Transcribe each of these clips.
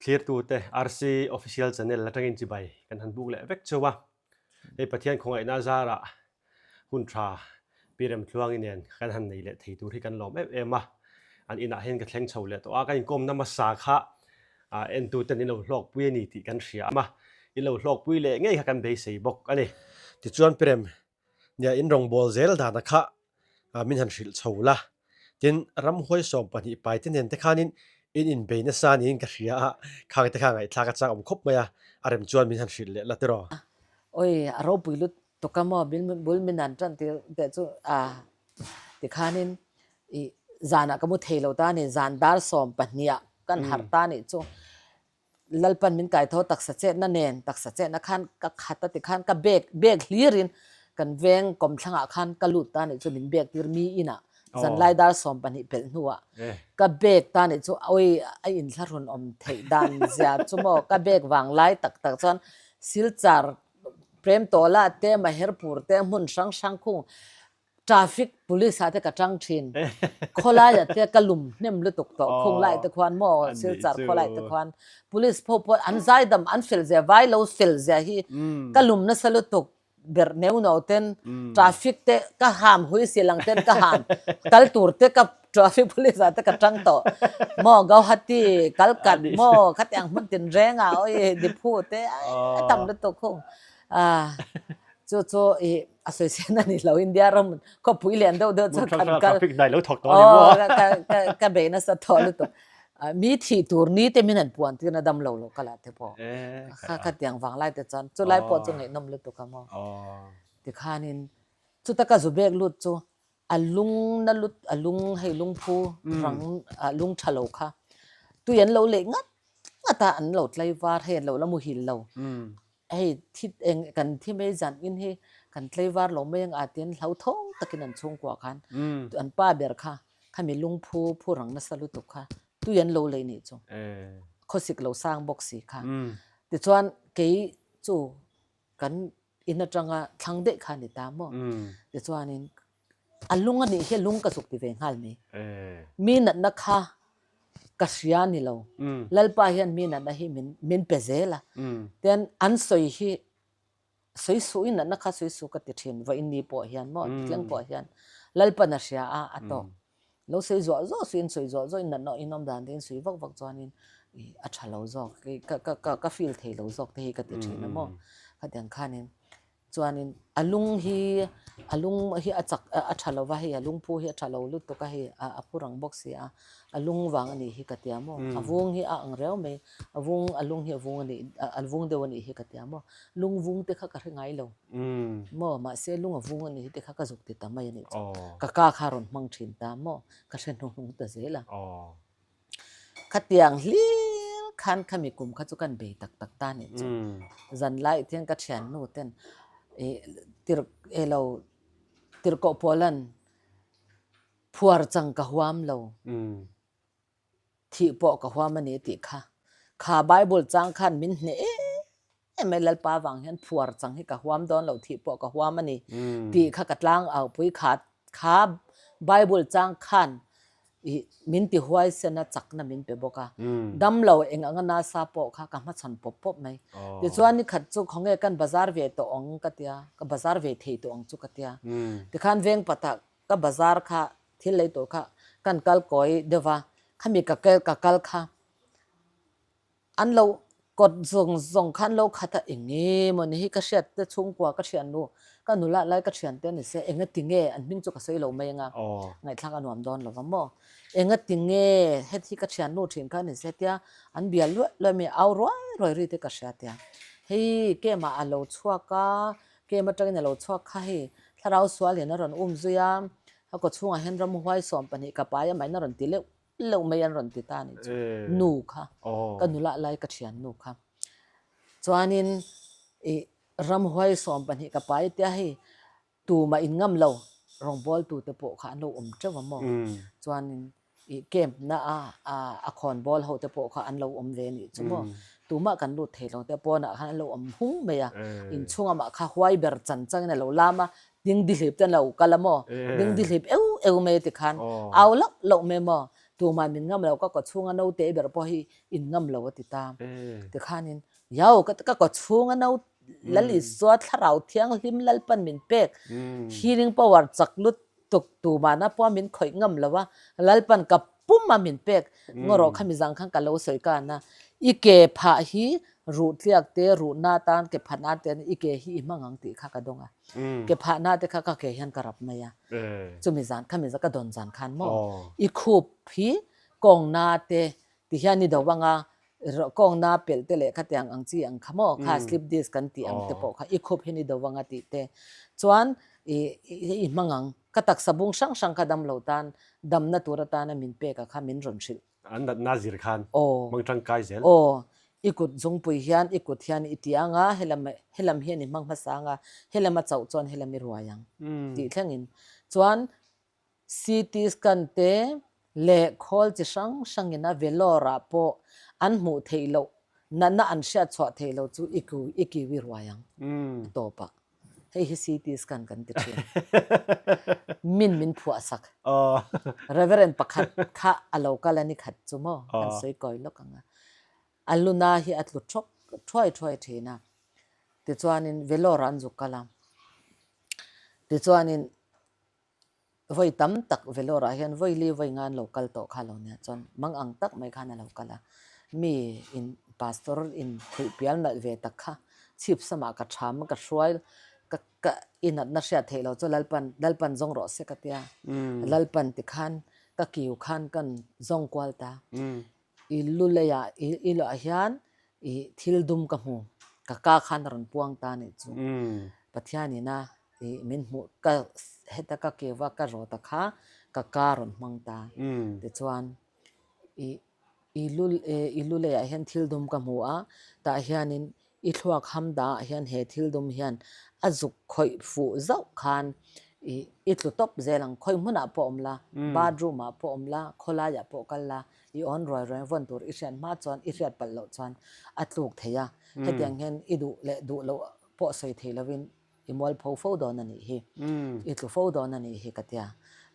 Thlirtute RC Official Channel atangin chibai kan han buk leh vek cheu a. Hei Pathian khawngaihna zarah hun tha Pi Remthluangi nen kan han nei leh thei tur hi kan lawm em em a. An inah hian ka thleng chho leh tawh a, ka inkawmna hmasa kha entuten in lo hlawkpui a ni tih kan hria a, in lo hlawkpui leh ngei kha kan beisei bawk a ni. Tichuan Pi Rem, nia in rawngbâwl zel dana kha min han hrilh chho la, tin ramhuai 12 pai te nen te khanin in inbei nasa niin ka hria a, khang te kha ngaihthlak a chak awm khawp mai a, a rem chuan min han hrilh leh la tiraw. Oi, a ropui lutuk a maw, bul min han tan tir teh chu a tikhanin i zanah ka mu thei lo ta a ni, zan dar 12 ah kan harh ta a nih chu. Lalpan min kaitho taksa chetna nen, taksa chetna khan ka khat a ti khan ka bag bag hlirin kan veng kawmthlangah khan ka lut ta nih chu min bag tir mi inah zanlai dar 12 pelh hnuah ka bag ta nih chu awi a inthlahrun awm theih dan zia chu maw ka bag vang lai tak tak chuan Silchar Premtawla te Maherpur te hmun hrang hrang khung Traffic police ah te ka tang thin. Khawlai ah te ka lum hnem lutuk tawh khung lai te khuan maw Silchar khawlai te khuan police pawh pawh an zaidam an fel zia vai lo fel zia hi ka lum nasa lutuk ber neu no ten traffic te ka ham hui si lang ten ka ham kal tur te ka traffic police ah te ka tang tawh maw Gauhati Kalkat maw khatiang hmun tin reng ah oi Diphu te a tam lutuk khung chu chu i a sawisel a ni lo India ram khawpui lian deuh deuh chuan kan kal ka bei nasa tawh lutuk mi thih tur ni te min han puan tir na dam lo lo kal ah te pawh kha kha tiang vang lai te chuan chu lai pawh chu ngaihnawm lutuk a maw tikhanin chuta ka zu bek lut chu a lung na lut a lung hei lungphu rang lung tha lo kha tui an lo leh ngat ngat a an lo tlaivar hei an lo la muhil lo Hei thi eng kan thi mai zan in hi kan tlaivar lo mai ang a tiin hlauthawng takin an chhungkua khan an pa ber kha khami lungphu phu rang nasa lutuk kha tui an lo lei nih chu khawsik lo sang bawk si kha tichuan kei chu kan in atanga thlang daih kha a ni ta maw tichuanin A lung a nih hi lung ka zuk ti ve nghal mai. Mi natna kha ka hria ni lo. Lalpa hian mi natna hi min min pe zel a. Tian an sawi hi sawi suh i natna kha sawi suh ka ti thin vawiin ni pawh hian maw thleng pawh hian Lalpan a hria a a tawk. Lo sawi zuah zuah suh in sawi zuah zuah in natna in awm dan te in sawi vak vak chuanin a tha lo zawk ka ka ka ka feel thei lo zawk te hi ka ti thin a maw. Khatiang khanin Chuanin a lung hi a lung hi a chak a tha lo va hei a lungphu hi a tha lo lutuk a hei a phu rang bawk si a a lung vang a nih hi ka tia maw a vung hi a ang riau mai a vung a lung hi a vung a nih a vung deuh a nih hi ka tia maw lung vung te kha ka hre ngai lo maw mahse lung a vung a nih hi te kha ka zuk ti ta mai a nih chu ka ka kha rawn hmang thin ta maw ka hre hnuhnung ta zel a. Khatiang hlir khan khami kum kha chu kan bei tak tak ta nih chu. Zan lai thian ka thiannu ten tir elo tirhkoh pawlan phuar chang ka huam lo thih pawh ka huam a ni tih kha. Kha Bible chang khan min hneh em em mai Lalpa vang hian phuar chang hi ka huam dawn lo thih pawh ka huam a ni tih kha ka tlang au pui kha kha Bible chang khan I min ti huaisen a chakna min pe bawk a, dam lo eng anga nasa pawh kha ka hmachhawn pawp pawp mai. Tichuan nikhat chu khawnge kan bazar ve tawh ang ka tia, ka bazar ve thei tawh ang chu ka tia. Tikhan veng patah ka bazar kha thil lei tur kha kan kal kawi deuh va, khami ka ka kal kha An lo kawt zawng zawng kha an lo khat a, eng nge maw ni hi ka hriat te chhungkua ka thian nu, ka nula lai ka thian te a ni se, enga ti nge an hming chu ka sawi lo mai anga ngaihthlak a nuam dawn lo va maw, enga ti nge het hi ka thian nu thin kha a ni se tia an bia luah luah mai au ruai ruai ri te ka hria tia, hei kemah a lo chhuak a, kem atangin a lo chhuak kha hei thlarau sual in a rawn um zui a, a kaw chhungah hian ramhuai 12 ka pai a mahina a rawn ti leuh leuh mai an rawn ti ta a nih chu nu kha ka nula lai ka thian nu kha chuanin ih ramhuai 12 ka pai tia hei tumah in ngam lo rawngbawl tu te pawh kha an lo awm teuh a maw chuanin ih camp na a a khawnbawl ho te pawh kha an lo awm ve a nih chu maw tumah kan lut thei lo te pawnah khan an lo awm hung mai a inchhung amah kha huai ber chan changin a lo lam a Dingdihlip te an lo kal a maw? Dingdihlip eu eu mai ti khan au loh loh mai maw? Tuman min ngam lo, ka kaw chhunga naute ber pawh hi in ngam lo a ti ta. Tikhanin, Yau, ka ka kaw chhunga no Lal Isua thlarau thianghlim Lalpan min pek, healing power chak lutuk tumana pawh min khawih ngam lo a, Lalpan ka pum a min pek ngaw rawh kha mizang khan ka lo sawi ka na. I ke phah hi ruh tliak te, ruh na tan ke phah nan te i ke hi i hmang ang tih kha ka dawng a. Ke phah na te kha ka ke hian ka rap mai a. Chumi zan khami ka dawn zan khan maw i khup hi kawng na te ti hian i do anga kawng na pelh te leh khatiang ang chi ang kha maw kha slip disc kan tih ang te pawh kha i khup hian i do anga tih te chuan i i hmang ang ka taksa bung hrang hrang kha damlo tan damna tur atana min pek a kha min rawn hrilh. An natna zir khan hmang tangkai zel. Aw, i kut zungpui hian i kut hian i ti ang a, helam helam hian i hmang hmasa ang a, helam a chauh chuan helam i ruai ang tih thlengin. Chuan CT scan te leh khawl chi hrang hrangin a Vellore ah pawh an hmuh theih loh natna an hriat chhuah theih loh chu i kiu i kiu i ruai ang a tawpah. Hei hi CT scan kan ti thin. Min min phuah sak. Reverend pakhat kha a lo kal a ni khat chu maw kan sawi kawi lawk ang a. A luna hi a tlu thawk thuai thuai thin a. Tichuanin Vellore ah an zuk kal a. Tichuanin Vawi tam tak Vellore ah hian vawi li vawi nga an lo kal tawh kha lo nia chuan mang ang tak mai khan a lo kal a, mi in pastor in khuih pial nalh ve tak kha chhip samah ka tham ka hruai ka ka i natna hriat theih lo chu Lalpan Lalpan zawng rawh se ka tia Lalpan tikhan ka kiu khan kan zawng kual ta I lu leiah i i luah hian i thil dum ka hmu, ka ka khan a rawn puang ta anih chu. Pathianin a i min hmuh ka heta ka keu a ka rawt a kha ka ka rawn hmang ta. Tichuan i i lu i lu leiah hian thil dum ka hmu a, tah hianin I thluak ham dah ah hian he thil dum hian a zuk khawih fuh zauh khan i i tlu tawp zel ang. Khawi hmunah pawh awm la, bathroom ah pawh awm la, khawlaiah pawh kal la, i awn ruai ruai vawn tur i hriat hma chuan i hriat palh loh chuan a tluk thei a. Hetiang hian i duh leh duh loh pawh sawi thei lovin i mualpho fo dawn a nih hi, i tlu fo dawn a nih hi ka tia.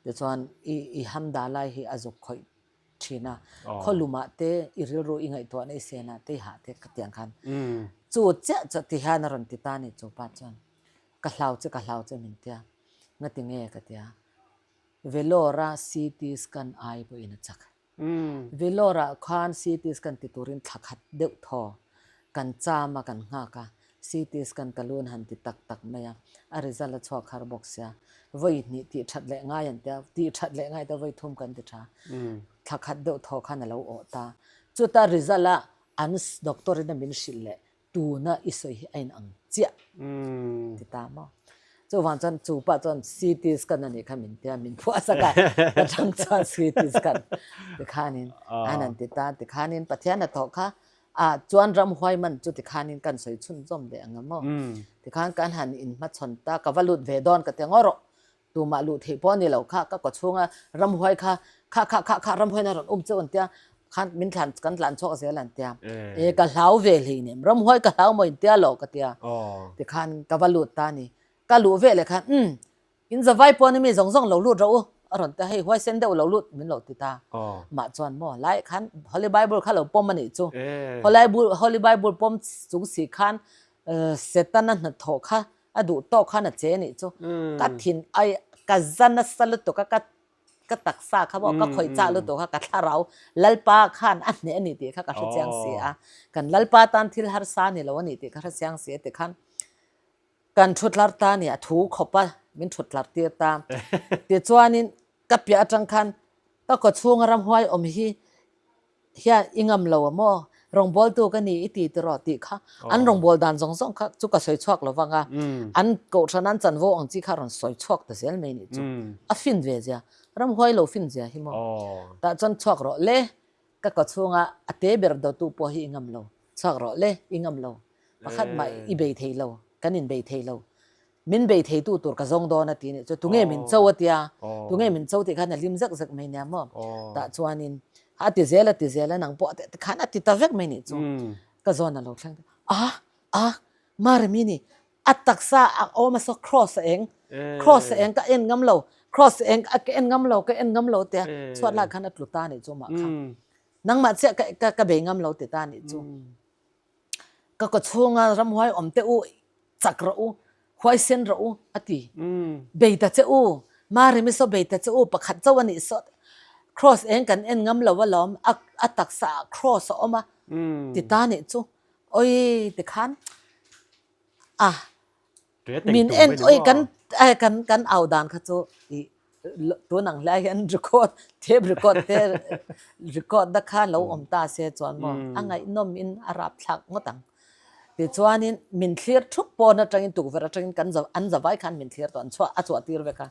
Tichuan i i ham dah lai hi a zuk khawih thin a, khaw lumah te i rilru i ngaihtuahna i senah te i hah te ka tiang khan chu chiah chu ti hian a rawn ti ta a ni chu pa chuan ka hlau che ka hlau che min tia ngati nge ka tia Vellore a CT scan ai pawhin a chak Vellore ah khan CT scan ti turin thla khat deuh thaw kan cham a kan nghak a CT scan ka lun han ti tak tak mai a, a result a chhuak har bawk sia. Vawi hnih tih that leh ngai an tia, tih that leh ngai ta vawi thum kan ti tha. Thla khat deuh thaw khan a lo awh ta. Chuta result a an doctor in a min hrilh leh tuna i sawi hi a in ang chiah ti ta maw. Chuvang chuan chu pah chuan CT scan a nih kha min tia, min phuah sak a, ka tang chuan CT scan tikhanin an han ti ta, tikhanin Pathian a thawh kha Ah chuan ramhuai man chu tikhanin kan sawi chhunzawm leh ang a maw? Tikhan kan han inhmachhawn ta, ka va lut ve dawn ka ti ang aw rawh. Tumah luh theih pawh a ni lo kha, ka kaw chhunga ramhuai kha kha kha kha kha ramhuaiin a rawn um cheu an tia, khan min thlan kan tlan chhuak zel an tia. E ka hlau ve hleinem, ramhuai ka hlau maw in tia lo ka tia. Tikhan ka va lut ta a ni. Ka luh ve leh khan umm In zavai pawh ni mi zawng zawng lo lut rawh u, a rawn ti a, hei huaisen deuh lo lut min lo ti ta. Mah chuan maw lai khan Holy Bible kha lo pawm a nih chu. Holy Bible pawm chung si khan Setana hnathawh kha a duh tawk khan a che a nih chu. Ka thin ai ka za nasa lutuk a, ka ka taksa kha maw ka khawih chah lutuk a, ka thlarau Lalpa khan a hneh a ni tih kha ka hrechiang si a. Kan Lalpa tan thil harsa a ni lo a ni tih ka hrechiang si a ti khan Kan thutlar ta nia thu khawp a min thutlar tir ta. Tichuanin ka piah atang khan ka kaw chhunga ramhuai awm hi hian i ngam lo a maw? Rawngbawltu ka ni i ti tiraw tih kha an rawngbâwl dan zawng zawng kha chu ka sawi chhuak lo vang a, an kohhran an chanvo ang chi kha rawn sawi chhuak ta zel mai nih chu. A fin ve zia, ramhuai lo fin zia hi maw? Tah chuan chhuak rawh le, ka kaw chhunga a te ber dawtu pawh hi i ngam lo. Chhuak rawh le, i ngam lo. Pakhat mah i bei thei lo, kan in bei thei lo. Min bei theitu tur ka zawng dawn a ti nih chu tunge min cho a tia, tunge min cho tih khan a hlim zek zek mai nia maw. Tah chuanin a ti zel a ti zel a, nang pawh ti khan a ti ta vek mai nih chu. Ka zawn a lo thleng ta, a, a, Maremi ni, a taksa a awm a saw cross a eng, cross a eng ka en ngam lo. Cross eng a ka en ngam lo ka en ngam lo tia chhuat lai khan a tlu ta nih chu mah kha. Nangmah chiah ka ka ka bei ngam lo ti ta nih chu. Ka kaw chhunga ramhuai awm te u chak rawh u, huaisen rawh u a ti. Bei ta che u, Maremi saw bei ta che u pakhat chauh a nih saw Cross eng kan en ngam lo alawm a a taksa ah cross a awm a ti ta nih chu. Oi tikhan a Min en oi kan kan kan au dan kha chu i tun ang hlai hian record tape record te record na kha lo awm ta se chuan maw a ngaihnawm in a rap thlak ngawt ang. Tichuanin min thlir thup pawn atangin tukverh atangin kan an zavai khan min thlir tawh an chhuah a chhuah tir vek a.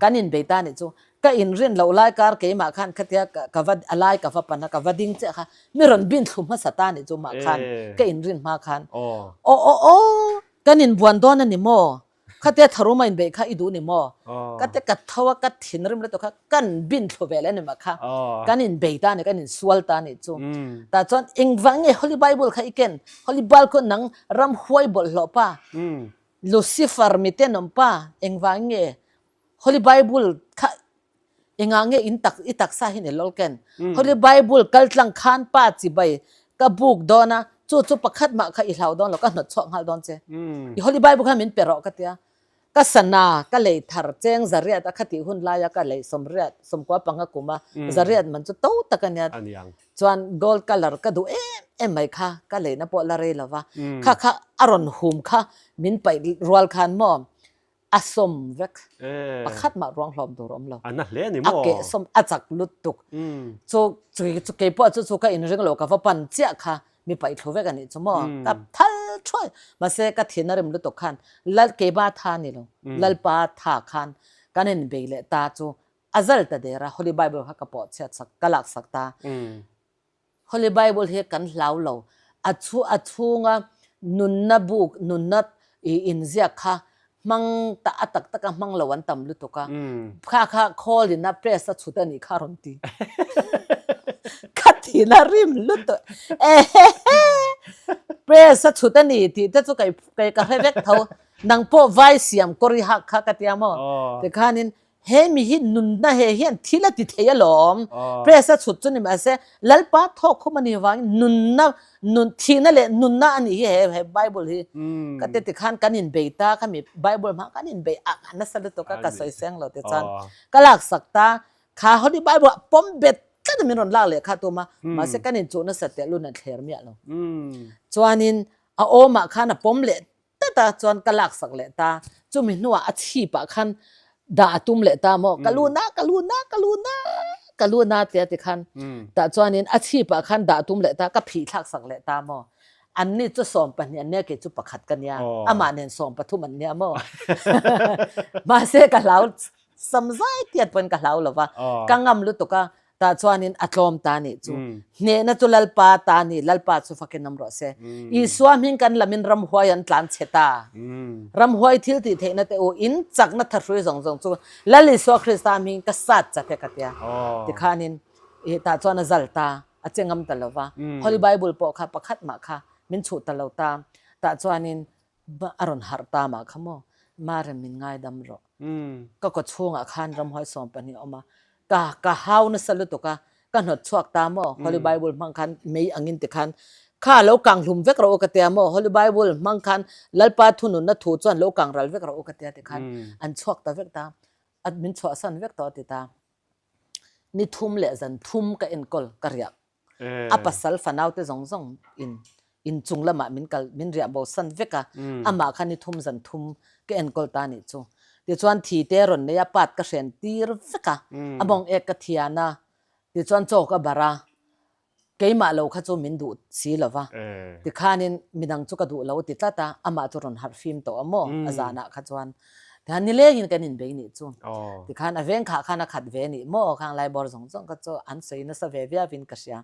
Kan inbei ta nih chu ka inrin loh lai kar keimah khan khatia ka va a lai ka va pan a ka va ding chiah kha mi rawn bin thlu hmasa ta nih chu mah khan ka inrin hma khan aw aw aw Kan inbuan dawn a ni maw? Khatia tharum a inbeih kha i duh ni maw? Ka te ka tho a, ka thinrim lutuk kha kan bin thlu ve leh a ni mah kha. Kan inbei ta a ni, kan insual ta a nih chu. Tah chuan engvang nge Holy Bible kha i ken? Holy Bible khu nang ramhuai bawlhhlawh pa, Lucifer mitenawm pa, engvang nge Holy Bible kha Engah nge in tak i taksa hi ni lawlh ken? Holy Bible kal tlang khan pa chibai ka buk dawn a, chu chu pakhat mah kha i hlau dawn lo, ka hnawt chhuak nghal dawn che. I Holy Bible khan min pe rawh ka tia. Ka sana ka lei thar cheng zariat a khatih hun laia ka lei sawmriat sawmkua panga kum a zariat man chu to tak a nia. Chuan gold colour ka duh em em mai kha ka leina pawh la rei lova. Kha kha a rawn hum kha min paih rual khan maw A sawm vek. Pakhat mah ruang hlawm tur awm lo. A na hle a ni maw? A keh sawm a chak lutuk. Chu chu kei pawh chu chu ka inring lo ka va pan chiah kha mi paih thlu vek a nih chu maw? Ka thal thuai. Mahse ka thin a rim lutuk khan Lal Keiba tha ni lo Lalpa tha khan kan inbei leh ta chu a zal ta der a Holy Bible kha ka pawh chhiat sak ka lak sak ta. Holy Bible hi kan hlau lo. A chhu a chhunga nunna buk nunna i inziak kha hmang ta a tak taka hmang lo an tam lutuk a. Kha kha khawl in a press a chhut a nih kha rawn ti. Ka thin a rim lutuk. Ehehe! Press a chhut a ni tih te chu kei kei ka hre vek tho. Nang pawh vai siam kawr i hak kha ka tia maw? Tikhanin He mi hi nunna he hian thil a ti thei alawm. Press a chhut chu ni mahse Lalpa thawk khum a nih vangin nunna nun thihna leh nunna a nih hi he he Bible hi. Ka te ti khan kan inbei ta kha mi Bible hmang kan inbei a nasa lutuk a ka sawi seng lo ti chuan ka lak sak ta kha Holy Bible ah pawm bet tlat a min rawn lak leh kha tum a mahse kan inchuh nasa tehlun a thler miah lo. Chuanin a awmah khan a pawm leh tlat a chuan ka laksak leh ta chumi hnuah a chhip ah khan dah a tum leh ta maw ka lu na ka lu na ka lu na ka lu na tia ti khan tah chuanin a chhip ah khan dah a tum leh ta ka phih thlak sak leh ta maw anni chu 12 an nia kei chu pakhat ka nia amah nen 13 an nia maw mahse ka hlau sam zai tiat pawhin ka hlau lo va ka ngam lutuk a Tah chuanin a tlawm ta nih chu. Hnehna chu Lalpa ta ni, Lalpa chu fakin awm rawh se. Isua hming kan lamin ramhuai an tlan chhe ta. Ramhuai thil tih theihna te u, in chakna thahrui zawng zawng chu Lal Isua Krista hming ka sat chat e ka tia. Tikhanin i tah chuan a zal ta, a che ngam ta lo va. Holy Bible pawh kha pakhat mah kha min chhuh ta lo ta. Tah chuanin a rawn harh ta mah kha maw, Marem min ngaidam rawh. Ka kaw chhungah khan ramhuai 12 a awm a, ka ka hau nasa lutuk a, ka hnawt chhuak ta maw, Holy Bible hmang khan mei angin ti khan kha lo kang hlum vek rawh u ka tia maw, Holy Bible hmang khan Lalpa thununna thu chuan lo kang ral vek rawh u ka tia ti khan an chhuak ta vek ta, a min chhuahsan vek tawh a ti ta. Ni thum leh zan thum ka enkawl ka riah A pasal fanau te zawng zawng in in chung lamah min kal min riah bo san vek a, amah kha ni thum zan thum ka enkawl ta nih chu. Tichuan thi te rawn nei a, pat ka hren tir vek a, a mawng ek ka thian a, tichuan chaw ka barh a, keimah lo kha chu min duh si lo va, tikhanin midang chu ka duh lo ti tlat a, amah chu rawn harh fim tawh a maw a zanah kha chuan. Tikhan nilengin kan inbei nih chu. Tikhan a veng khah khan a khat ve nih maw khang lai bawr zawng zawng kha chu an sawi nasa ve viauin ka hria.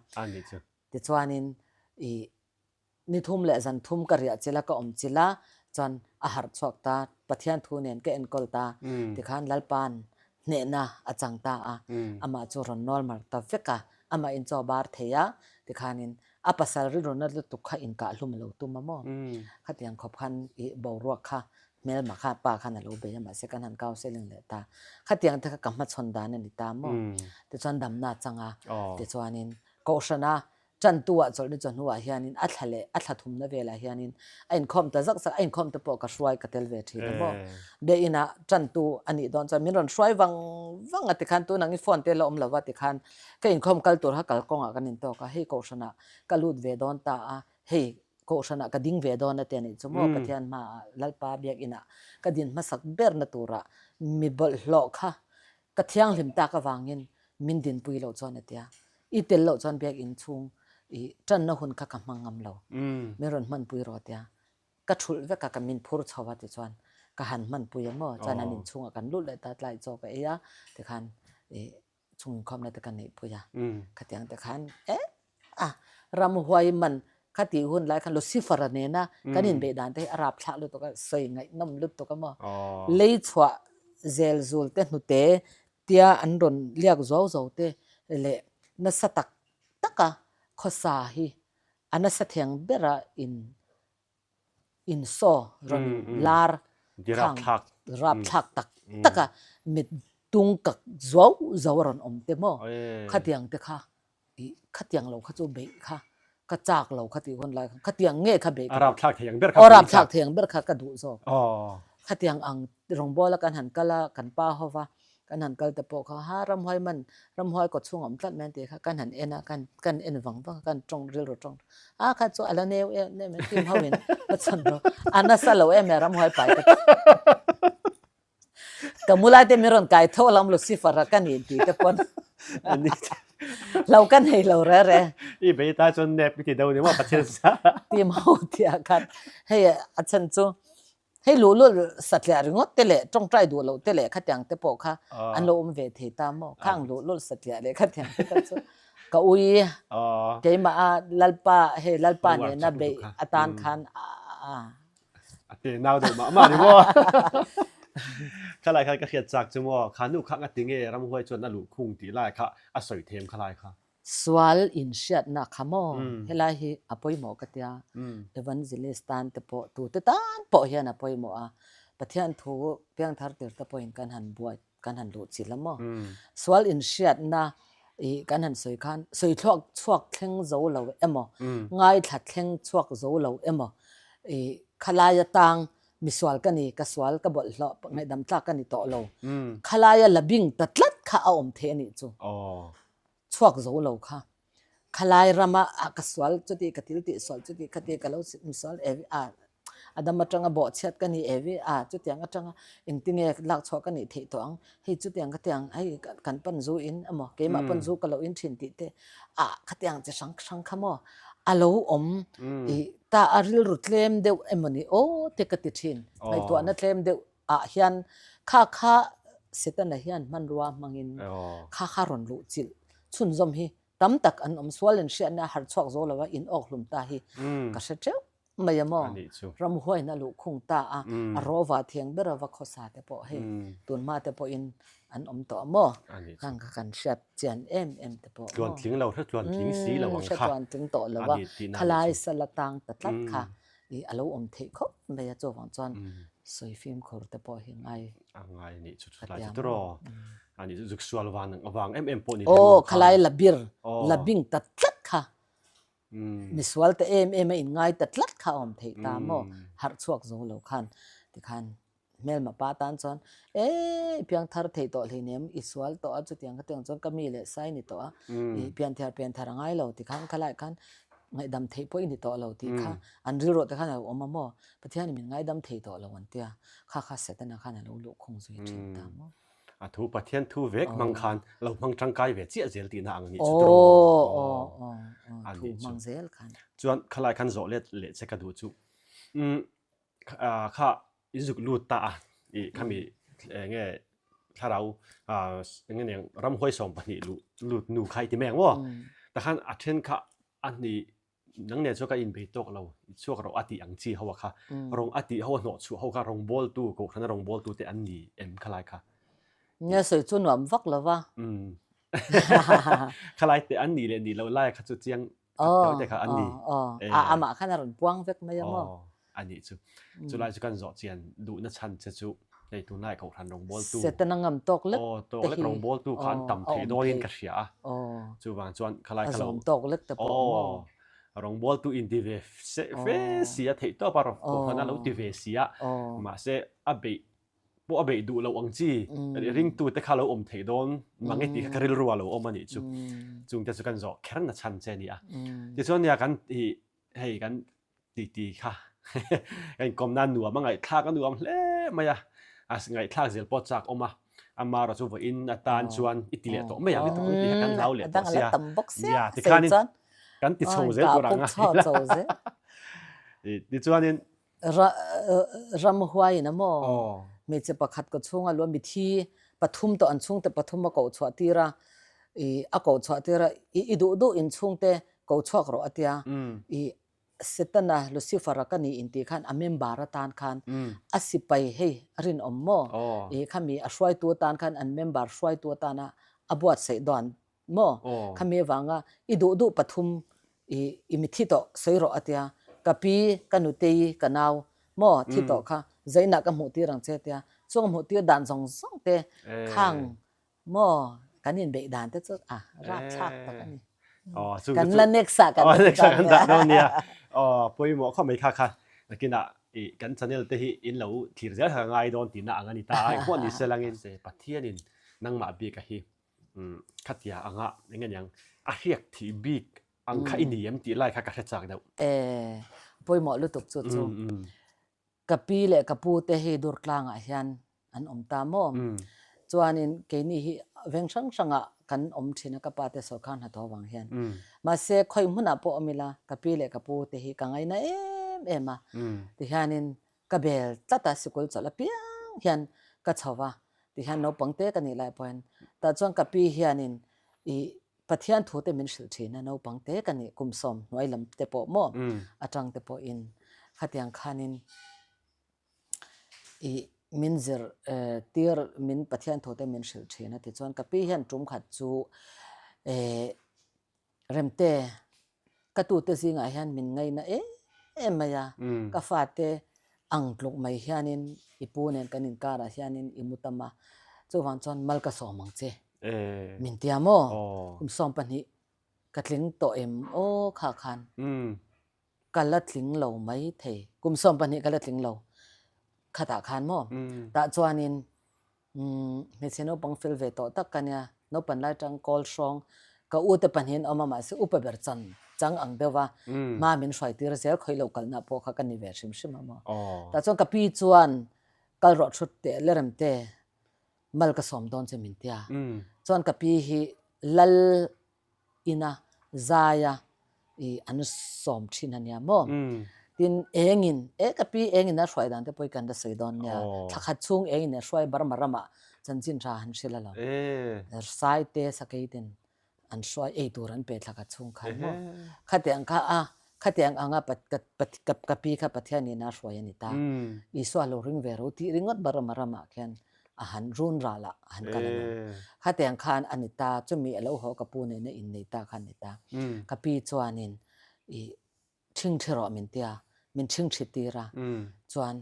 Tichuanin i ni thum leh zan thum ka riah chila ka awm chila chuan a harh chhuak ta Pathian thu nen ka enkawl ta. Tikhan Lalpa'n hnehna a chang ta a, amah chu rawn nawl mar ta vek a, amah in chaw bar thei a, tikhanin a pasal rilruna lutuk kha inkah hlum a lo tum a maw? Khatiang khawp khan i boruak kha. Hmelma kha pa khan a lo bei a mahse kan han counselling leh ta. Khatiang te kha ka hmachhawn dan a ni ta maw. Tichuan damna a chang a, tichuanin Kohhrana tantu ah chawlhni chawhnu ah hianin a thla leh a thla thumna velah hianin a inkhawm ta zak zak a, inkhawm te pawh ka hruai ka tel ve thin a maw. Biakinn ah tantu a nih dawn chuan min rawn hruai vang vang a tikhan tun angin phone te la awm lo va tikhan ka inkhawm kal tur kha kalkawngah kan intawk a, hei Kohhranah ka lut ve dawn ta a, hei Kohhranah ka ding ve dawn a ti a nih chu maw Pathian hmaah Lalpa biakinah ka din hmasak berna turah mi bawlhhlawh kha ka thianghlim tak avangin min dinpui loh chuan a ti a. I tel loh chuan biakin chhung i tanna hun kha ka hmang ngam lo. Min rawn hmanpui rawh a ti a. Ka thulh vek a, ka min phur chho a tichuan ka han hmanpui a maw chuan an inchhungah kan lut leh ta tlai chaw ka ei a tikhan i chhungkhawmna te ka neihpui a, khatiang te khan eh a ramhuai man kha tih hun lai khan Lucifer-a nena kan inbeih dan te hi a rapthlak lutuk a, sawi ngaihnawm lutuk a maw. Lei chhuah zel zul te hnute tia an rawn liak zuau zo te leh nasa tak taka khawsa hi a nasa thiang bera in insaw rawn lar khang rapthlak tak tak a mit tung kak zuau zuau a rawn awm te maw khatiang te kha ih khatiang lo kha chu beih kha ka chak lo kha tih hun lai khan khatiang nge kha beih ka rapthlak thei ang ber kha aw rapthlak thei ang ber kha ka duh zawk khatiang ang rawngbawl a kan han kal a kan pa ho va Kan han kal te pawh kha ha ramhuai man ramhuai kaw chhung a awm tlat mai an tih kha kan han en a kan kan en vang vang a kan tawng rilru tawng a kha chu a la neu em em a team ho in a chhan rawh a nasa lo em em ramhuai pai te ka mu lai te min rawn kai tho lam Lucifer a ka ni tih te pawn lo ka nei lo re re i bei ta chuan nep i ti deuh ni maw Pathian sa team ho tih ah khan hei a chhan chu Hei luhlul satliah ringawt te leh tawngtai duh loh te leh khatiang te pawh kha an lo awm ve thei ta maw? Khang luhlul satliah leh khatiang te kha chu ka ui keimah a Lalpa hei Lalpa nena beih atan khan a A te nau deuh mah mah ni maw? Khalai khan ka hriat chak chu maw kha nu kha nga tinge ramhuai chuan a luhkhung tih lai kha a sawi them khalai kha. Sual inhriatna kha maw? Helai hi a pawimawh ka tia, Evangelist tan te pawh tute tan pawh hian a pawimawh a, Pathian thu piangthar tir te pawhin kan han buai kan han luh chilh a maw? Sual inhriatna ih kan han sawi khan sawi thluak chhuak thleng zo lo emaw, ngaithla thleng chhuak zo lo emaw ih khalai atang misual ka ni, ka sual ka bawlhhlawh ngaihdam tlak ka ni tawh lo, khalaia la bing ta tlat kha a awm thei a nih chu. Chhuak zo lo kha. Khalai rama ah ka sual chuti ka thil tih sual chuti khati ka lo misual evi a Adam atanga bawhchhiat ka ni evi a chutiang atanga engtinge lak chhuah ka nih theih tawh ang hei chutiang khatiang hei kan pan zu in emaw keimah pawn zu ka lo in thin tih te ah khatiang chi hrang hrang kha maw a lo awm ih ta a rilru tlem deuh emaw ni aw te ka ti thin ngaihtuahna tlem deuh ah hian kha kha Setana hian hmanrua hmangin kha kha rawn luh chilh chhunzawm hi tam tak an awm sual in hriatna a harh chhuak zo lo a in awk hlum ta hi ka hre teuh mai a maw ramhuain a luh khung ta a a rawva thiang ber a va khawsa te pawh hei tunhma te pawhin an awm tawh a maw khang kha kan hriat chian em em te pawh tluan tling lo hre tluan tling si lo ang kha hre tluan tling tawh lo a khalai sala tang ta tlat kha i a lo awm theih khawp mai a chuvang chuan sawi fimkhur te pawh hi ngai a ngai ni chu chu lai chu tiraw ani chu zuk sual vang avang em em pawh ni aw khalai labir labing ta tlat kha misual te em em a in ngai ta tlat kha awm theih ta maw harh chhuak zo lo khan tikhan Hmelma pa tan chuan, E, i piangthar theih tawh hleinem, i sual tawh a, chutiang khatiang chuan ka mi leh sai ni tawh a, i pianthiar pianthar a ngai lo ti khan khalai khan ngaihdam theih pawh i ni tawh lo tih kha an rilruah te khan a lo awm a maw, Pathianin min ngaidam thei tawh lo an tia, kha kha Setana khan a lo luh khung zui thin ta maw. A thu Pathian thu vek hmang khan lo hmang tangkai ve chiah zel tihna ang nih chu tiraw? Aw, aw, aw, aw, thu hmang zel khan. Chuan khalai khan zawh let leh che ka duh chu. Kha i zuk lut ta a i khami enge thlarau enge niang ramhuai 12 luh lut nu kha i ti mai ang maw takhan a then kha a ni nang nen chuan ka inbei tawk lo i chhuak rawh a tih ang chi ho a kha rawng a tih ho a hnawh chhuah ho kha rawngbawltu kohhrana rawngbawltu te an ni em khalai kha Nia sawi chu nuam vak lo va. Khalai te an nih leh nih loh lai kha chu chiang te kha an ni. Amah khan a rawn puang vek mai a maw? A nih chu. Chulai chu kan zawh chian duhna chhan che chu hei tunlai kohhran rawngbawltu Setana ngam tawk lek aw tawk te lek hi rawngbawltu kha an aw tam a theih awm dawnin theih ka hria a. Aw Chuvang chuan khalai a kha lo zawm tawk lek te pawh maw? Aw rawngbawltu inti ve se fe si a theih tawp a kohhran a lo ti ve si a. Mahse a beih pawh a beih duh loh ang chi ringtute kha lo awm theih dawn mang e tih kha ka rilru a lo awm a nih chu. Chungte chu kan zawh kher na chhan che a ni a. Tichuan nia kan ih hei kan titi kha ka inkawm nan nuam a ngaihthlak a nuam hle mai a, a ngaihthlak zel pawh chak awm a, amarawh chu vawiin atan chuan i ti leh tawh mai ang i tuk ang tih kha kan hlau leh tawh sia. Nia tikhanin kan ti chho zel tur ang a tichuanin Ramhuaiin a maw? Hmeichhe pakhat ka chhunga luah mithi pathum tawh an chhungte pathum a koh chhuah tir a, i a koh chhuah tir a, i i duh duh in chhungte ko chhuak rawh a tia, i Setana Lucifer-a ka ni intih khan a member atan khan a sipai hei a rinawm maw? I khami a hruaitu atan khan an member hruaitu atana a buatsaih dawn maw? Khami avanga i duh duh pathum i i mi thi tawh sawi rawh a tia, ka pi, ka nutei, ka nau maw thi tawh kha zainah ka hmuh tir ang che a tia, chung a hmuh tir dan zawng zawng te khang maw kan inbeih dan te chu a rapthlak tak a ni. Kan la next ah kan dah dawn nia. Aw pawimawh khawp mai kha kha nakinah i kan channel te hi in lo thlir zel kha ka ngai dawn tihna ang a ni ta a, engpawh ni se langin Pathianin nangmah bik a hi Khatia anga eng nge niang a hriak thih bik ang kha i ni em tih lai kha ka hre chak deuh. E, pawimawh lutuk chu chu. Ka pi leh ka pu te hi Durtlangah hian an awm ta maw? Chuanin keini hi veng hrang hrangah kan awm thin a ka pa te sawrkar hnathawh avang hian. Mahse khawi hmunah pawh awm ila ka pi leh ka pu te hi ka ngaina em em a. Tihianin Ka bel tlat a, sikul chawlh apiang hian ka chho va, tihian naupang te ka nih lai pawh hian tah chuan ka pi hianin ih Pathian thu te min hrilh thin a, naupang te ka nih kum sawm hnuai lam te pawh maw atang te pawhin khatiang khanin ih min zir tir min Pathian thu te min hrilh thin a tichuan ka pi hian tum khat chu eh Remte, ka tute zingah hian min ngaina em em mai a, ka fate ang tluk mai hianin i pu nen kan inkarah hianin i mu tam a, chuvang chuan mal ka sawm ang che min tia maw? Kum 12 ka tling tawh em aw kha khan ka la tling lo mai thei, kum 12 ka la tling lo khatah khan maw? Tah chuanin Hmeichhe naupang fel ve tawh tak ka nia, naupan lai tang kawl hrawng ka u te pahnihin awm a mahse upa ber chan chang ang deuh a, hma min hruai tir zel khawi lo kalna pawh kha ka ni ve hrim hrim a maw. Tah chuan ka pi chuan kal rawh thut teh le rem te mal ka sawm dawn che min tia, chuan ka pi hi lal ina zaia i an sawm thin a nia maw? Tin engin e ka pi engin a hruai dan te pawh hi kan la sawi dawn nia. Thla khat chhung engin a hruai Burma ramah chanchin tha han hrilh a lo. Sai te sakei ten an hruai ei tur an pe thla khat chhung khan maw? Khatiang kha a khatiang anga ka pi kha Pathian in a hruai a ni ta. Isua lo ring ve ro tih ringawt Burma ramah khian a han run ral a, a han kal a lo. Khatiang khan a ni ta, chumi a lo haw ka pu nena innei ta kha a ni ta. Ka pi chuanin i ṭhingṭhi rawh min tia, min ṭhingṭhi tir a, chuan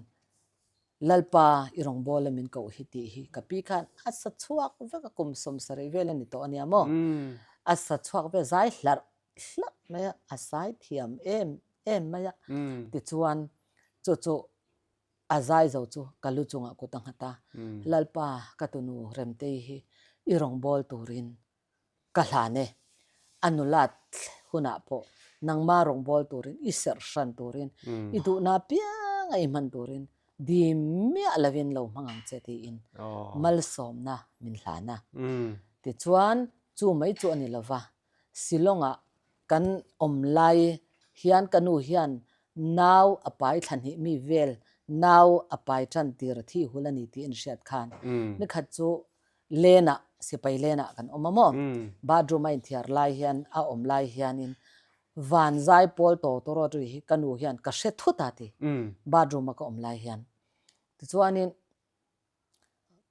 Lalpa i rawngbawla min koh hi tih hi ka pi khan a sa chhuak vek a, kum 70 vel a ni tawh a nia maw? A sa chhuak vek, zai hlarh hlarh mai a, a zai thiam em em mai a, tichuan chu chu A zai zo chu ka lu chungah kut a nghat a, Lalpa, ka tunu Remtei hi i rawngbâwl turin ka hlan e. A nulat hunah pawh nangma rawngbâwl turin, i serh hran turin, i duhna apianga i hman turin dim miah lovin lo hmang ang che tiin malsawmna min hlan a. Tichuan, chu mai chu a ni lova, Shillong-ah kan awm lai hian ka nu hian nau a pai thla hnih mi vel nau a pai tan tir a thi hul a ni tih an hriat khan nikhat chu lenah sipai lenah kan awm a maw bathroom a inthiar lai hian a awm lai hianin van zai pawl tawr tawrawt ri hi ka nu hian ka hre thut a ti bathroom a ka awm lai hian tichuanin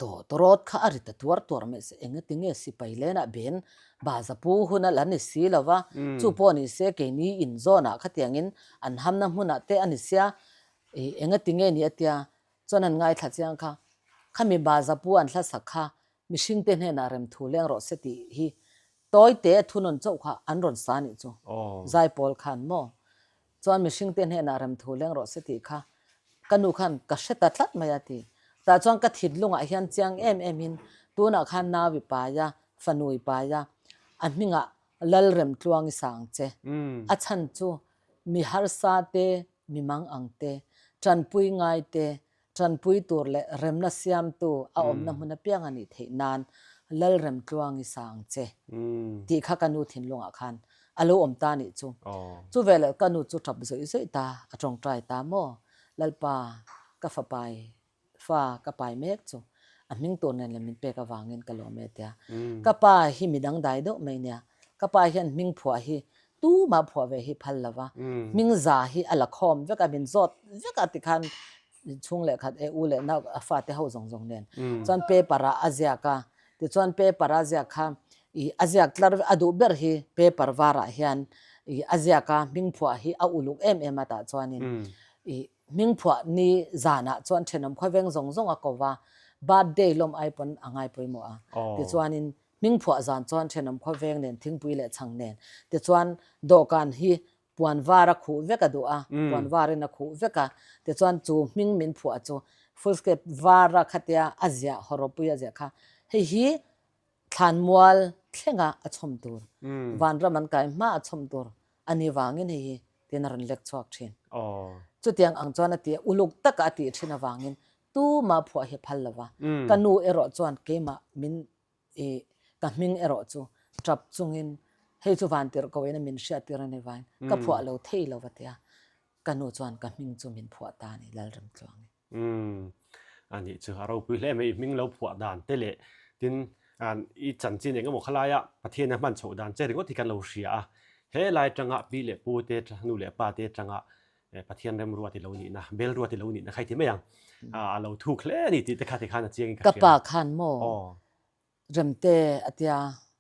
Tawtawrawt kha a ri ta tuar tuar mai se, engati nge sipai lenah ben baza pu hun a la ni si lo va, chu pawh ni se keini inzawnah khatiangin an hamna hmunah te a ni sia. I engati nge ni a tia chuan an ngaithla chiang kha, khami Bazapu an hlasak kha mihringte hnenah remthu leng rawh se tih hi tawite a thunawn chauh kha an rawn sa nih chu Zaipawl khan maw chuan mihringte hnenah remthu leng rawh se tih kha ka nu khan ka hre ta tlat mai a ti. Tah chuan ka thinlungah hian chiang em em in tunah khan nau i pai a, fanu i pai a, a hmingah Lalremtluang i sang che. A chhan chu mi harsa te, mi mang ang te, tanpui ngai te, tanpui tur leh remna siamtu a awmna hmun apiang a nih theih nan Lalremtluang i sang che tih kha ka nu thinlungah khan a lo awm ta nih chu. Chuveleh ka nu chu tap zawih zawih ta, a tawngtai ta maw? Lalpa, ka fapai fa ka pai mek chu a hming tur nen leh min pek avangin ka lawm e tia. Ka pa hi mi dangdai deuh mai nia. Ka pa hian hming phuah hi tumah phuah ve hi phal lo va, hming za hi a la khawm vek a, min zawt vek a tikhan chhung leh khat e u leh nau a fate ho zawng zawng nen chuan paper ah a ziak a, tichuan paper a ziak kha ih a ziak tlar a duh ber hi paper varah hian ih a ziak a hming phuah hi a uluk em em a tah chuanin ih Hmingphuah ni zanah chuan thenawm khawiveng zawng zawng a ko va, birthday lawm ai pawn a ngai pawimawh a. Tichuanin hmingphuah zan chuan thenawm khawveng nen thingpui leh chhang nen tichuan dawhkan hi puan var a khuh vek a duh a, puan varin a khuh vek a. Tichuan chu hming min phuah chu foolscape vara khatia a ziah hawrawpui a ziah kha hei hi thlanmual thlenga a chhawm tur, vanram an kai hma a chhawm tur a ni vangin hei hi tiin a rawn lek chhuak thin. Chutiang ang chuan a ti a, uluk taka a tih thin avangin tumah phuah hi a phal lo va. Ka nu erawh chuan keimah min i ka hming erawh chu tap chungin hei chu vantirh ko ina min hriattir a ni vangin ka phuah lo thei lo va tia ka nu chuan ka hming chu min phuah ta a ni Lalremtluangi. Umm a nih chu a ropui hle mai i hming lo phuah dan te leh tin i chanchin eng emaw khalaia Pathian a hman chhoh dan che ringawt hi kan lo hria a, he lai atanga pi leh pu te nu leh pa te atanga Pathian remruat i lo nihna belruat i lo nihna kha i ti mai ang a lo thuk hle a ni tih te kha tikhan a chiang in ka hria. Ka pa khan maw Remte a tia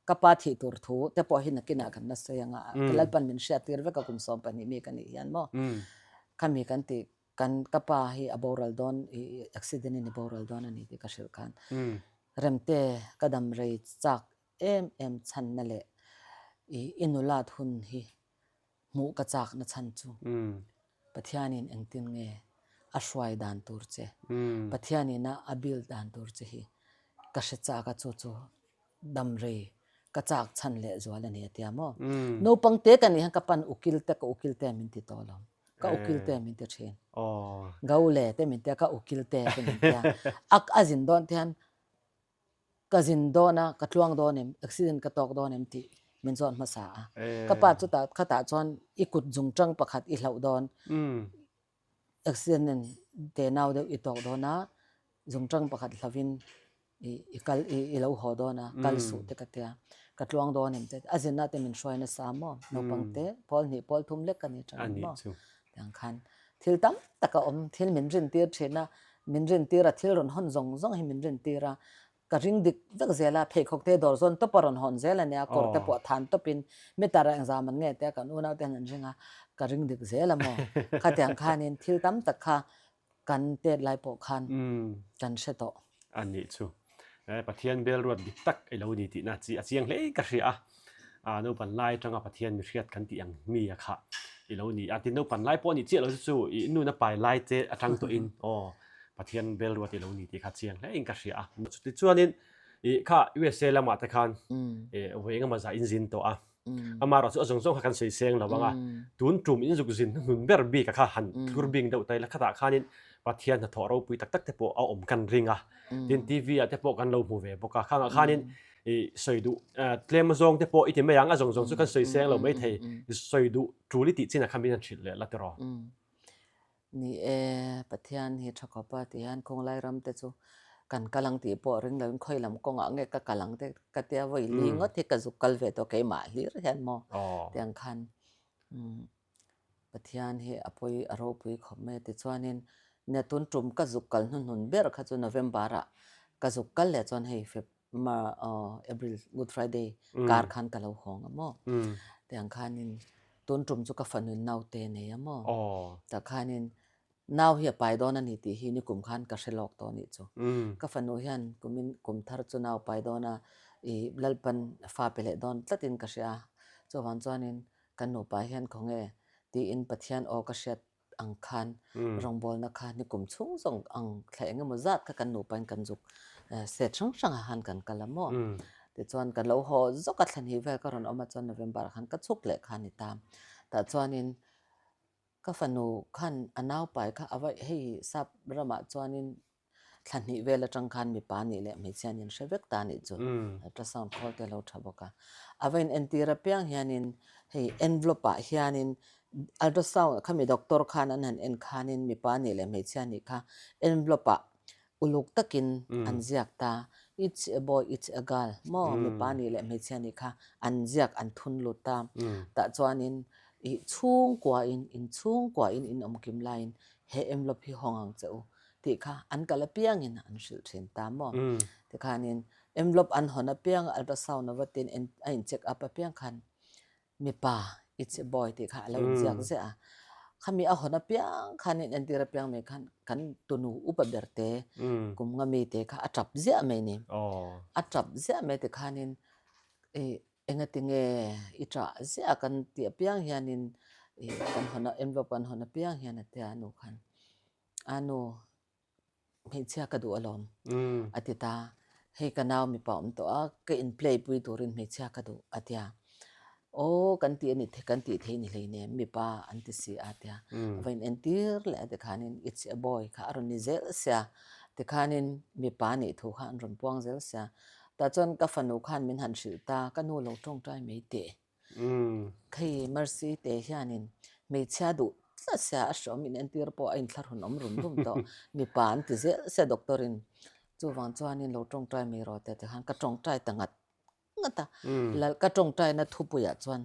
ka pa thih tur thu te pawh hi nakinah kan la sawi ang a, ka Lalpan min hriattir vek a kum 12 mi ka nih hian maw khami kan tih Kan ka pa hi a boral dawn i accident in i boral dawn a ni tih ka hrilh khan Remte ka dam rei chak em em chhanna leh i i nulat hun hi hmuh ka chakna chhan chu Pathianin engtin nge a hruai dan tur che Pathianin a a build dan tur che hi ka hre chak a chu chu dam rei ka chak chhan leh zual a ni a tia maw. Naupang te ka nih hian ka pan ukil te ka ukil te min ti tawh lo. Ka ukil te min ti thin. Gaule te min tia ka ukil te te min tia. A a zin dawn te hian ka zin dawn a ka tluang dawn em accident ka tawk dawn em tih min zawt hmasa a. Ka pa chutah khatah chuan i kut zungtang pakhat i hlauh dawn. Accident in te nau deuh i tawk dawn a, zungtang pakhat hlovin i kal i lo haw dawn a, kal suh te ka tia, ka tluang dawn em te, a zinna te min hruai nasa maw, naupang te pawl hnih pawl thum lek ka ni tang ang maw, tiang khan thil tam tak a awm, thil min rin tir thin a, min rin tir a, thil rawn hawn zawng zawng hi min rin tir a, Ka ring dik vek zel a, pheikhawk te dawr zawn tawp a rawn hawn zel a nia, kawr te pawh than tawpin meter ah engzam an nge tia kan unau te hian an ring a, ka ring dik zel a maw? Khatiang khanin thil tam tak kha kan tet lai pawh khan kan hre tawh. A nih chu. Pathian bel ruat dik tak i lo ni tihna chi a chiang hle ka hria a. A naupan lai atanga Pathian mi hriat kan tih ang mi a khah i lo ni a. Tin naupan lai pawh a nih chiah lo chu chu i nuna pai lai che atang tawhin aw Pathian bel ruat i lo ni tih kha chiang hle in ka hria a. Chutichuanin i kha USA lamah te khan vawi engemaw zah in zin tawh a. Amaherawh chu a zawng zawng kha kan sawi seng lo ang a. Tun tum in zuk zin hnuhnun ber bik a kha han thlur bing deuh ta ila khatah khanin Pathian hnathawh ropui tak tak te pawh a awm kan ring a. Tin TV ah te pawh kan lo hmu ve bawk a. Khangah khanin i sawi duh tlem zawng te pawh i ti mai ang a zawng zawng chu kan sawi seng lo mai thei. Sawi duh tul i tih chin a kha min han hrilh leh la tiraw. Ni e, Pathian hi tha khawp a ti hian khawnglai ram te chu kan kal ang tih pawh ring loin khawi lam kawngah nge ka kal ang te ka tia vawi li ngawt hi ka zuk kal ve tawh keimah hlir hian maw tiang khan Pathian hi a pawi a ropui khawp mai a tichuanin nia tun tum ka zuk kal hnuhnun ber kha chu November ah ka zuk kal leh chuan hei Feb April Good Friday kar khan ka lo hawng a maw tiang khanin tun tum chu ka fanu naute nei a maw tah khanin. Nau hi a pai dawn a ni tih hi nikum khan ka hre lawk tawh nih chu. Ka fanu hian kumin kum thar chu nau pai dawn a, i Lalpan fa pe leh dawn tlatin ka hria a. Chuvang chuanin kan nupa hian khawnge tiin Pathian aw ka hriat ang khan rawngbawlna kha nikum chhung zawng ang thla eng emaw zat kha kan nupain kan zuk state hrang hrangah khan kan kal a maw. Tichuan ka lo haw zawk a thlan hi vel ka rawn awm a chuan November ah khan ka chhuk leh kha a ni ta. Tah chuanin Ka fanu khan a naupai kha a va hei sap ramah chuanin thla hnih vel atang khan mipa nih leh hmeichhia an inhre vek ta nih chu ultrasound khawl te a lo tha bawk a. A va inentir apiang hianin hei envelope ah hianin ultrasound khami doctor khan an han en khanin mipa nih leh hmeichhia nih kha envelope ah uluk takin an ziak ta, it's a boy, it's a girl maw mipa nih leh hmeichhia nih kha an ziak an thun lut ta. Tah chuanin ih chhungkuain in chhungkuain in awm kim laiin he envelope hi hawng ang che u tih kha an kal apiangin an hrilh thin ta maw. Tikhanin envelope an hawn apiang ultrasound a va tin a in check up apiang khan Mipa, it's a boy tih kha a lo inziak ziah a. Khami a hawn apiang khan in entir apiang mai khan kan tunu upa ber te, kum nga mi te kha a tap ziah mai ni. A tap ziah mai ti khanin i engati nge i tah ziah kan tih apiang hianin i kan hawn a envelope kan hawn apiang hian a tia nu khan a nu hmeichhia ka duh alawm a ti ta. Hei ka nau mipa awm tawh a, ka in play pui turin hmeichhia ka duh a tia. Aw kan tih a ni kan tih thei ni hleinem mipa an ti si a tia. A va in entir leh a tikhanin it's a boy kha a rawn ni zel sia. Tikhanin mipa nih thu kha an rawn puang zel sia. Tah chuan ka fanu khan min han hrilh ta, ka nu lo tawngtai mai teh. Hei Mercy te hianin hmeichhia duh tlat sia a hreawm in entir pawh a inthlahrun awm rum rum tawh mipa an ti zel sia doctor in chuvang chuanin lo tawngtai mai rawh tih khan ka tawngtai ta ngat ngat a lal ka tawngtaina thupuiah chuan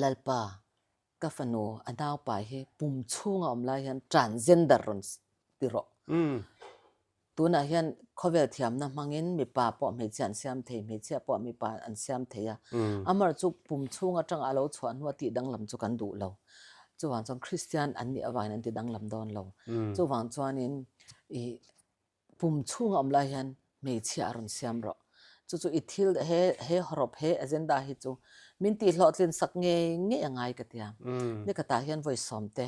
Lalpa ka fanu a naupai hi pum chhunga awm lai hian transgender rawn ti rawh. Tunah hian khawvel thiamna hmangin mipa pawh hmeichhia an siam thei, hmeichhia pawh mipa an siam thei a. Amar chu pum chhung atanga a lo chhuah hnua tih danglam chu kan duh lo. Chuvang chuan Kristian an nih avangin an ti danglam dawn lo. Chuvang chuanin ih Pum chhunga awm lai hian hmeichhia a rawn siam rawh. Chu chu i thil he he hawrawp he agenda hi chu min tih hlawhtlin sak ngei ngei a ngai ka ti a. Nikhatah hian vawi sawmte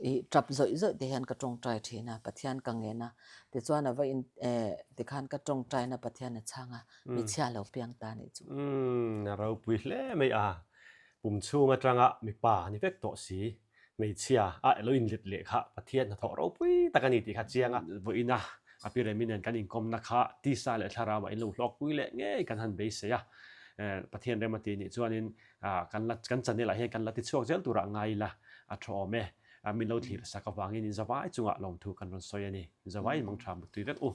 i tap zawih zawih te hian ka tawngtai thin a, Pathian ka ngen a. Tichuan a va in eh tikhan ka tawngtaina Pathian a chhang a, hmeichhia a lo piang ta anih chu. Umm a ropui hle mai a, pum chhung atanga mipa ni vek tawh si. Hmeichhia a lo inlet leh kha Pathian hnathawh ropui tak a ni tih kha chiang a. Vawiina a pi Remi nen kan inkawmna kha tisa leh thlarauah in lo hlawkpui leh ngei kan han beisei a. Pathian rem a ti nih chuanin kan la kan channel ah hian kan la tichhuak zel turah ngai ila a tha awm e. Min lo thlir sak avangin inzavai chungah lawmthu kan rawn sawi a ni. Inzavaiin mangtha muttui vek u.